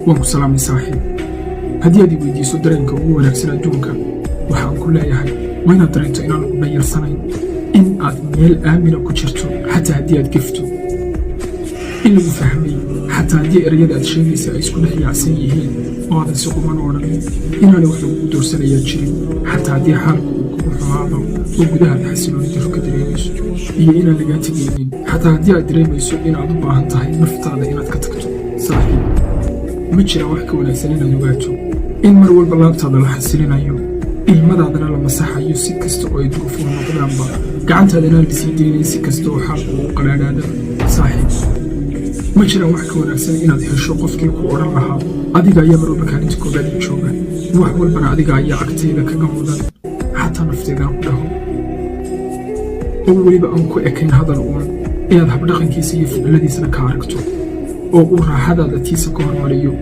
Waan ku salaamay, saaxiib. Haddii aad i weydiiso dareenka ugu wanaagsan adduunka, waxaan ku leeyahay waa inaad dareento inaan lagu dhayarsanayn, in aad meel aamina ku jirto xataa haddii aad gefto, in lagu fahmay xataa haddii ereyada aad sheegaysa ay isku dhex yaacsan yihiin oo aadan si quman u odhanin, inaanay wax lagugu doorsanayaa jirin xataa haddii xaalku uu kugu xumaado oo gudahaad xasilooni darro ka dareemayso, iyo inaan lagaa tegaynin xataa haddii aad dareemayso inaad u baahan tahay naftaada inaad ka tagto. Saaxiib, ma jiraan wax ka wanaagsan inaad ogaato in mar walba laabtaada la xasilinayo, ilmadaadana la masaxayo si kasta oo ay duruufuhu noqdaanba, gacantaadana aan lasii daynayn si kasta oo xaalku uu qadhaadhaadaba. Saaxiib, ma jiraan wax ka wanaagsan inaad hesho qofkii ku odhan lahaa: "Adiga ayaa mar walba kaalinta koobaad ii jooga, wax walbana adiga ayaa agtayda kaga mudan, xataa nafteedana ku dhaho," oo weliba aan ku ekayn hadal uun, inaad habdhaqankiisa iyo ficiladiisana ka aragto oo uu raaxadaada tiisa ka hormariyo.